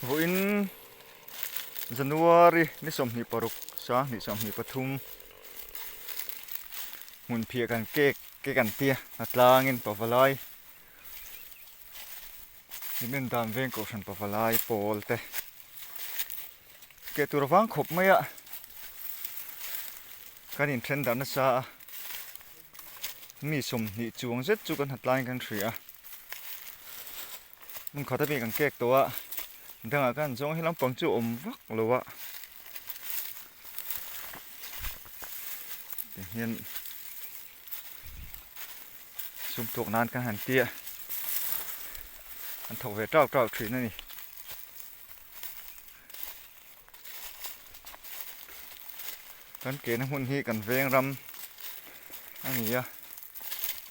Vawiin January ni 26 2023 hmun phiah kan cake te kan tia a tlangin pavalai cement dan veng kohhran pavalai pawl te keh tur vang khawp mai a kan inthen darh nasa a mi 20 chuang zet chu kan ha tlangin kan hria a. Hmun khat ami kan kek tawh a dangah khan zawng he lampang chu a awm vak lo a tihian sum tuak nan kan han tia an thawk ve tau tau thin a ni. Kan kehna hmun hi kan veng ram a ni a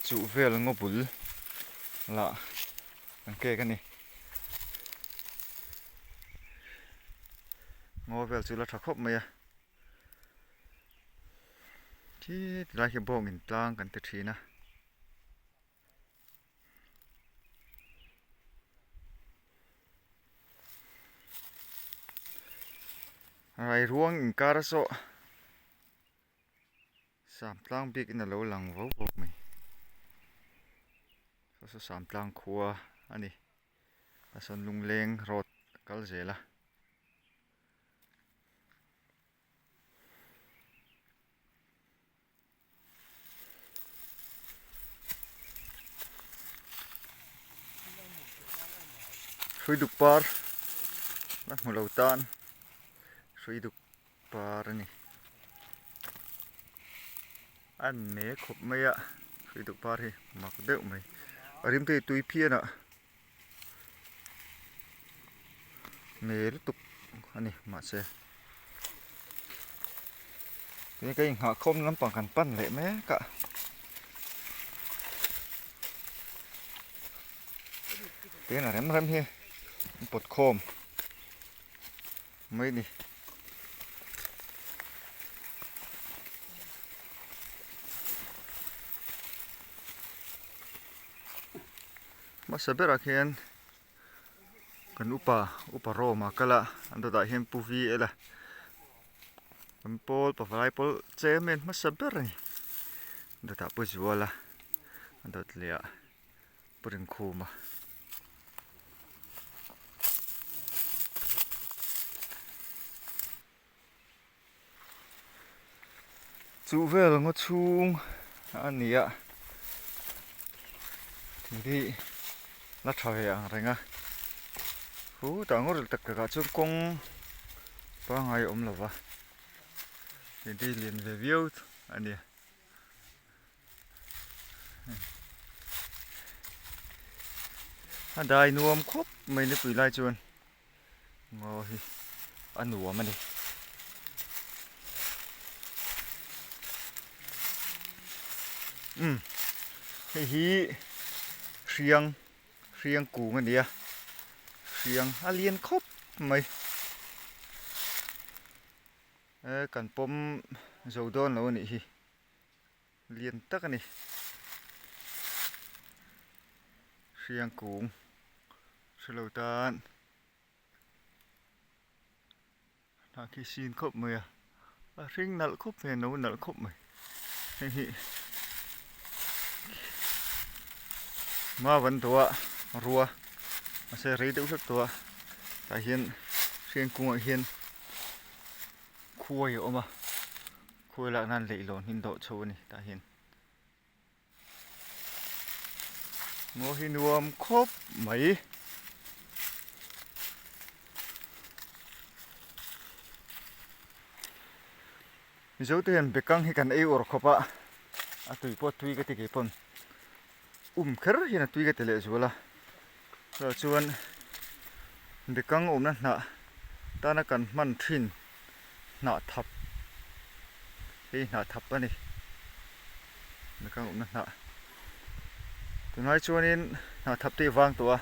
chuh vel ngaw bul lah kan kek a ni ngaw vel chu la tha khawp mai a khi tilai hi bawng in tlang kan ti thin a. Rai ruang inkar a sawh sam tlang bik in a lo lang vo bawk mai saw saw sam tlang khua a ni a sawn lungleng road a kal zel a. Hrui duk par la hmu lo tan hrui duk par a ni a ne khawp mai a hrui duk par hi mak deuh mai a rim te hi tui phian a me lutuk a ni mahse tuna ka inghah khawm lampang kan pan leh mek a tin a rem rem hi an pawt khawm mai a ni. Hmasa berah khian kan upa upa Rome-a kal a an dawtah hian Pu V ela kan pawl pavalai pawl chairman hmasa ber a ni dawtah Pu Zuala a dawt leh ah Pu Rinkhuma. Chu vel ngaw chhung a ni a thing hi la tha ve ang reng a khutah ngaw ril tak takah chuan kawng pangngai a awm lo va thing te hi lian ve viau a ni. A dai nuam khawp mai nipui lai chuan. Ngaw hi a nuam a ni. Umm hei hi hriang hriang kung a ni a hriang a lian khawp mai e kan pawm zo dawn lo a nih hi. Lian tak a ni. Hriang kung hre lo tan hnah khi sin khawp mai a, a hring nalh khawp mai a no nalh khawp mai hei hi mau an dawh a rua mahse rei deuh hlek tawh a tah hian hriang kungah hian khuai a awm a. Khuai lak nan leihlawn hi an dawh chho a ni tah hian ngaw hi nuam khawp mai. Mizo te hian bekang hi kan ei uar khawp a, a tui pawh tui ka ti kei pawn um kher hian a tui ka ti leh zual a chuvang chuan bekang awmna hnah tana kan hman thin hnah thap hei hnah thap a ni bekang awmna hnah tunlai chuanin hnah thap te hi a vang tawh a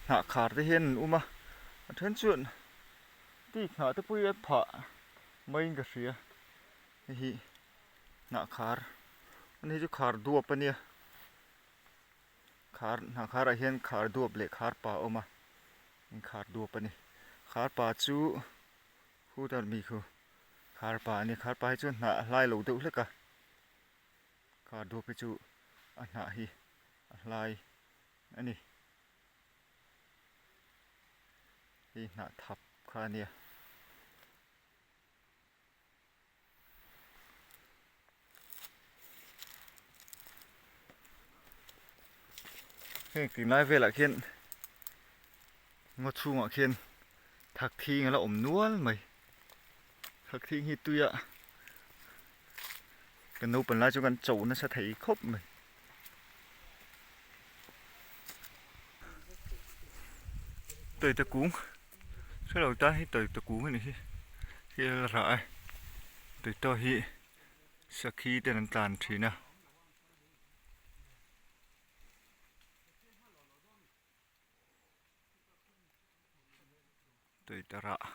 hnah khar te hian an um a a then chuan tik hnah te pawh hi a phah maiin ka hria hei hi hnah khar ani hi chu khar duap a nia khar hnah kharah hian khar duap leh khar pa a awm a khar duap a ni. Kharpa chu Hooter mi khu kharpa a ni. Kharpa hi chu hnah a hlai lo deuh hlek a, khar duap hi chu a hnah hi a hlai a ni. Hei hnah thap kha a nia. Heng tinglai velah khian ngaw chhungah khian thak thing a la awm nual mai thak thing hi tuia kan naupang lai chu kan cho nasa thei khawp mai. Tawite kung hrelo tan hi tawite kung a ni hi hi a la rah e tawite hi sakhi ten an tlan thin a. Tawite rah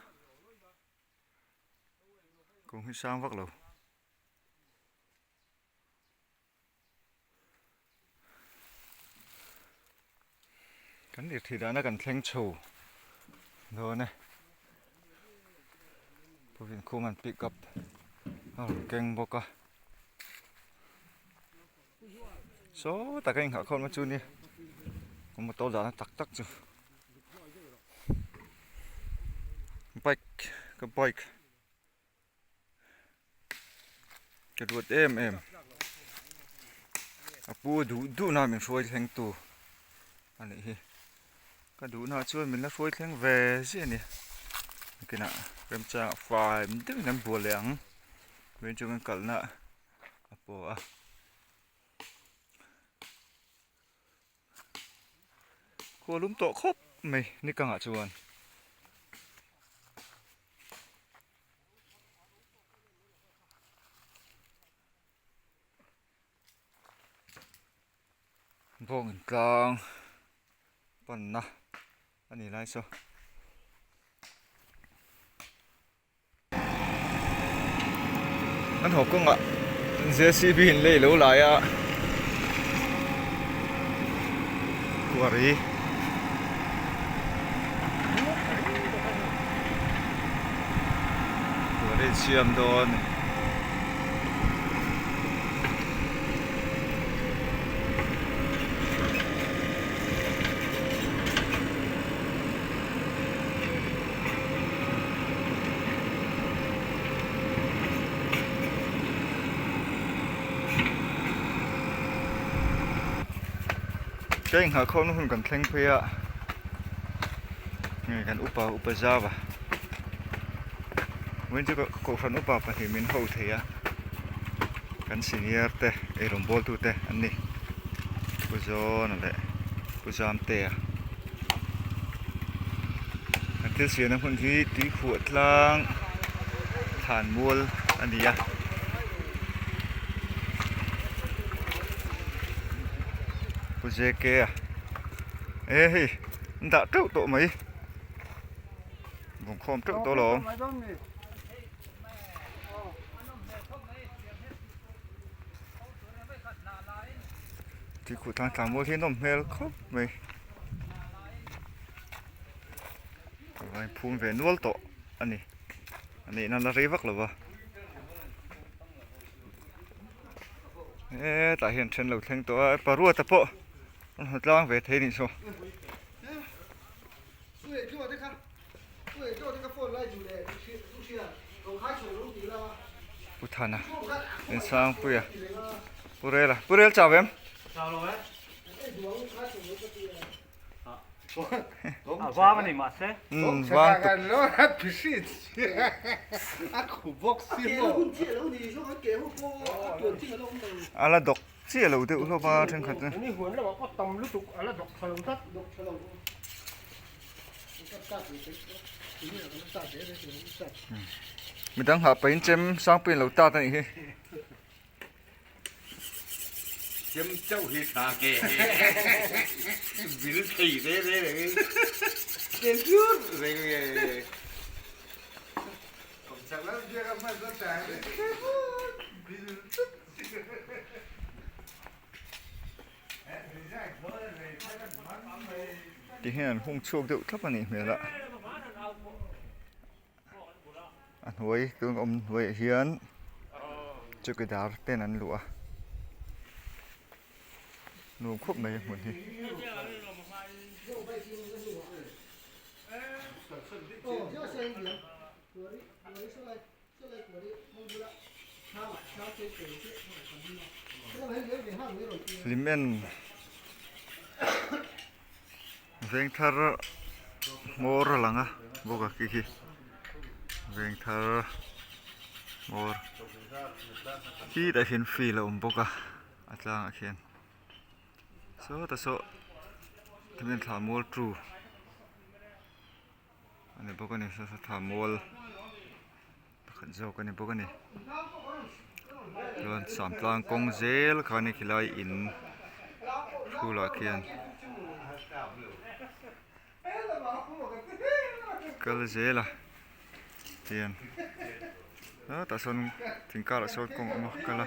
kung hi sang vak lo. Kan lirthei dahna kan thleng chho dawn e. Pawhin khum an pick up a rawn keng bawk a. Saw taka inghah khawm na chu nia motor dahna tak tak chu bike ka bike. Ka duat em em a pu duh duh na min hruai thleng tu a nih hi ka duh na chuan min la hruai thleng ve ziah a ni nakinah remchang fai deuhin an bual leh ang veng chu kan kalna a pawh a. Khua lum tawh khawp mai ni kangah chuan. Bawng in tlang panna a ni lai saw. An haw kawngah JCB in lei lo lai a quarry quarry siam dawn a ni. Ka inghah khawmna hun kan thleng phei a nge kan upa upa zau a vawiin chu kohhran upa pahnih min ho thei a kan senior te eirawng bawl tu te an ni Pu Zawna leh Pu Zamtea. An thil siamna hmun hi tui khuah tlang thlan mual a ni a. Pu JK a e hei an dah teuh tawh mai vawngkhawm teuh tawh alawm. Tui khuh tlang tlang mual hi a nawm hmel khawp mai a inphum ve nual tawh a ni a nihna la rei vak lo va hetah hian then lo thleng tawh a paruata pawh a rawn tlang ve thei a nih chu. Pu Thana Liansangpuia Pu Rela Pu Rel chau em? Chau lo e. A vang a ni mahse. Vang tuk. A la dawk chiah lo deuh hlawm a thenkhat chu. Midang hah pahin chem sangpuiin lo tat a nih hi. Chem chauh hi tha nge bil thei re re reng in tel hlur reng nge. Ti hian an hung chhuak deuh thlap a nih hmel a. A hnuai tun awm hnuaiah hian chawkidar ten an luh a nuam khawp mai a hmun hi. Hlimen Vengthar hmawr a lang a bawk a khi khi Vengthar hmawr khitah khian field a awm bawk a a tlangah khian sawtah saw hlimen thla mual two a ni bawk a ni saw saw thla mual pakhat zawk a ni bawk a ni chuan samtlang kawng zel khan hei khilai in chhûlah khian kal zel a tian hetah sawn thing karah sawn kawng a awm a kal a.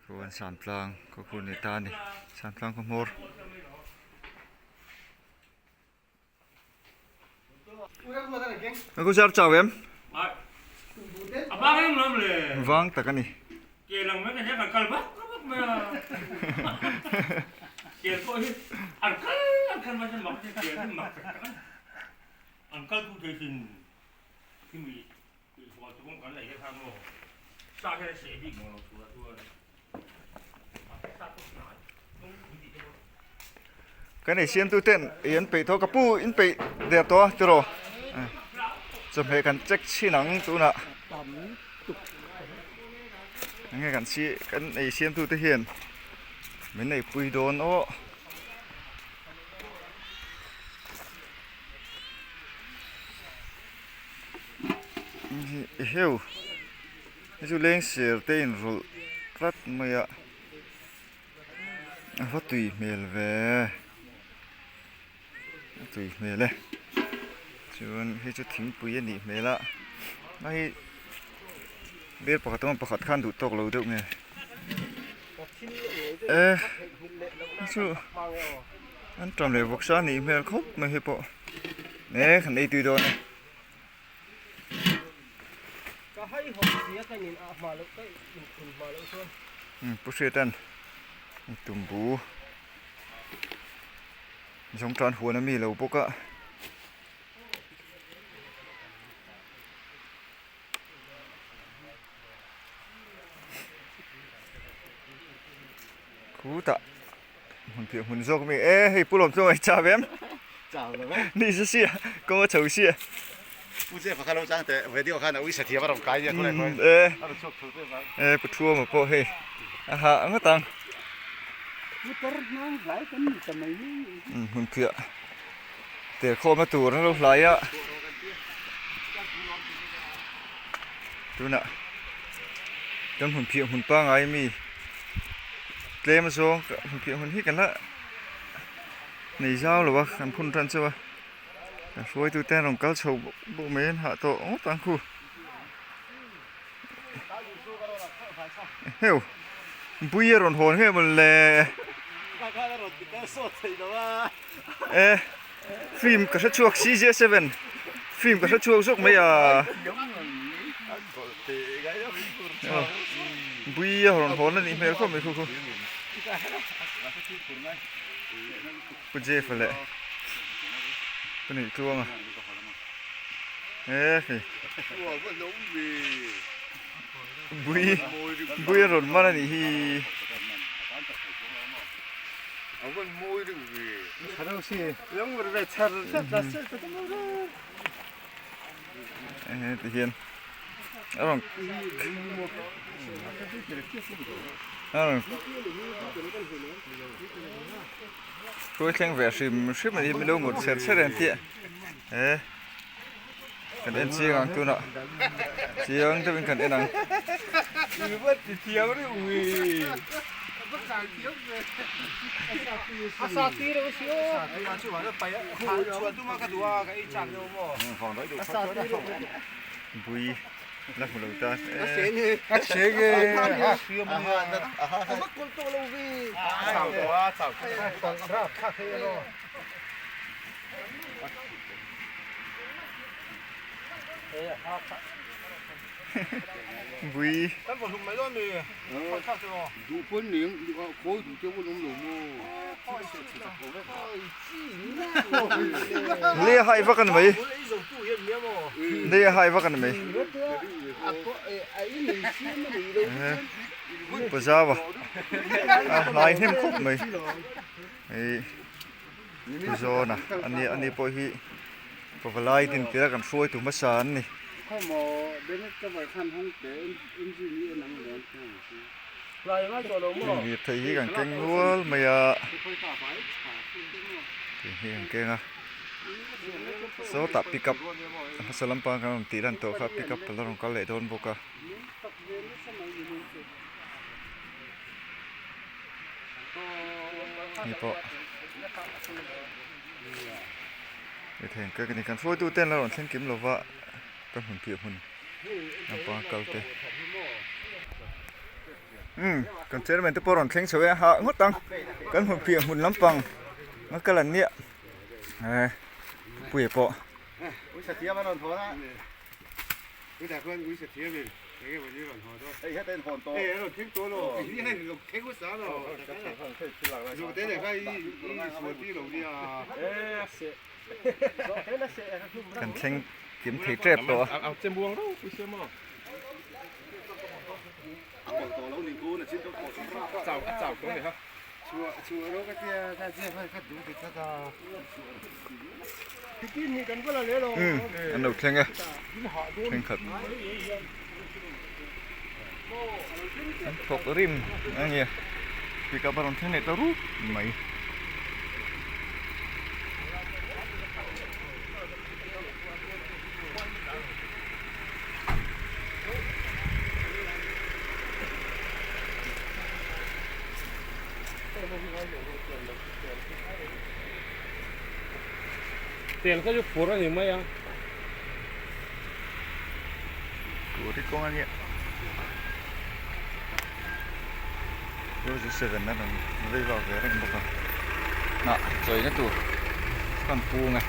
Chuan Samtlang khawkhur ni ta a ni Samtlang khaw hmawr. Ka zar chau em? Vang tak a ni. Kan ei siamtu ten ei an peih tawh ka pu in peih der tawh a tiraw chawhmeh kan check chhin ang tunah enge kan si kan ei siamtu te hian min ei pui dawn aw. Eheu hei chu leng ser te in rawlh tlat mai a a va tui hmel ve a tui hmel e chuan hei chu thingpui a nih hmel a hei bel pakhat awm a pakhat khan duh tawk lo deuh nge e hei chu an tam leh vawksa a nih hmel khawp mai hei pawh e kan ei tui dawn e. Pu Hriatan tumbu zawng tan huan a mi lo bawk a. Khutah hmun piah hmun zawk mi e hei pu lawm chu ngai chau em chau lo e ni sa sia kawng a chho sia pu che pakhat lo chang teh video khan a ui sathiam a rawn kai nia khawlai khawi e a rawn chhuak thur tep ang e pu thuama pawh hei a ha ngawt ang motor hnang hlai kan ni ta mai hmun piah tel khawm a tur an lo hlai a tunah kan hmun phiah hmun pangai mi tlem zawng hmun phiah hmun hi kan la nei zau lo a kan phun tan chauh a kan hruaitu te an rawn kal chho bawk bawk mai an hah tawh ngawt ang khu heuh bui a rawn hawn nge maw le e film ka hre chhuak CJ7 film ka hre chhuak zawk mai a bui a rawn hawn a nih hmel khawp mai khu khu Pu Jeff-a leh Pu Neihtuanga e hei bui bui a rawn man a nih hi. Ti hian a rawn a rawn hruai thleng ve hrim hrim a ni hi milo ngut chher chher em tih e kan en chiang ang tunah chiang deuhin kan en ang. Bui la hmu lo ta e. Bui. Lei a hai vak a ni mai. Lei a hai vak a ni mai. Pazava a hlai hnem khawp mai. Hei Zawna a ni ani pawh hi pavalai din tir a kan hruai tu hmasa an ni. Lirthei hi kan keng nual mai a tih hi kan keng a sawtah pickup hmasa lampang kan rawn tih lan tawh kha pickup a la rawn kal leh dawn bawk a. Hei pawh lirthei kan keng a ni kan hruaitu te an la rawn thleng kim lova ka hmun piah hmun naupang kal te umm kan chairman te pawh a rawn thleng chho e a hah ngawt ang kan hmun piah hmun lampang a kal an nia eh puia pawh. Kan thleng kim thei tep tawh a. Umm an lo thleng e thenkhat an thawk rim a nia pickup a rawn thleng leh ta rup mai. Tel kha chu phur a ni mai a. Tur hi kawng a nia. 007 a rawn vei vak ve reng bawk a. Hnah chawina tur kan pung e.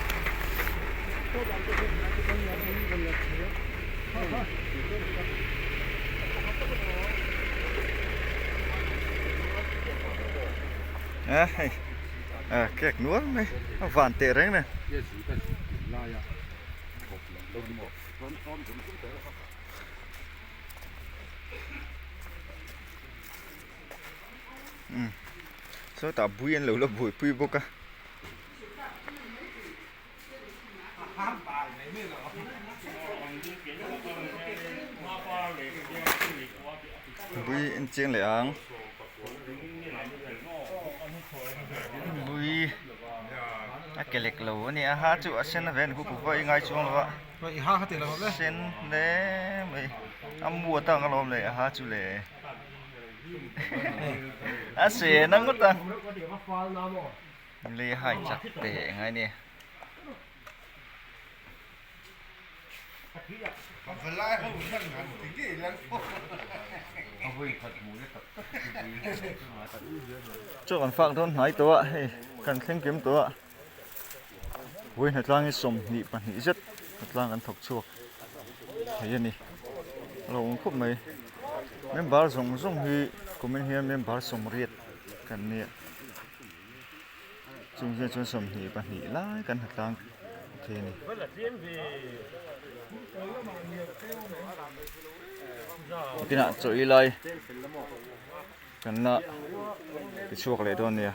A hei a kek nual mai a van teh reng nen. Umm sawtah bui an lo la buaipui bawk a. Bui en chiang leh ang bui a ke lek lo a nia ha chu a sen a ve a ni khup pawh i ngai chuang lo a sen hle mai a mu a tang alawm le a ha chu le a sen a ngawt a. Lei hai chak teh ngai nia. Chaw kan fak dawn hnai tawh a hei kan thleng kim tawh a vawi hnatlang hi 22 zet hnatlang kan thawk chhuak thei a ni a lo awm khawp mai member zawng zawng hi kumin hian member 80 kan nia. Chung hian chuan 22 lai kan ha tlang thei a ni. Tinah chaw ei lai kan la ti chhuak leh dawn nia.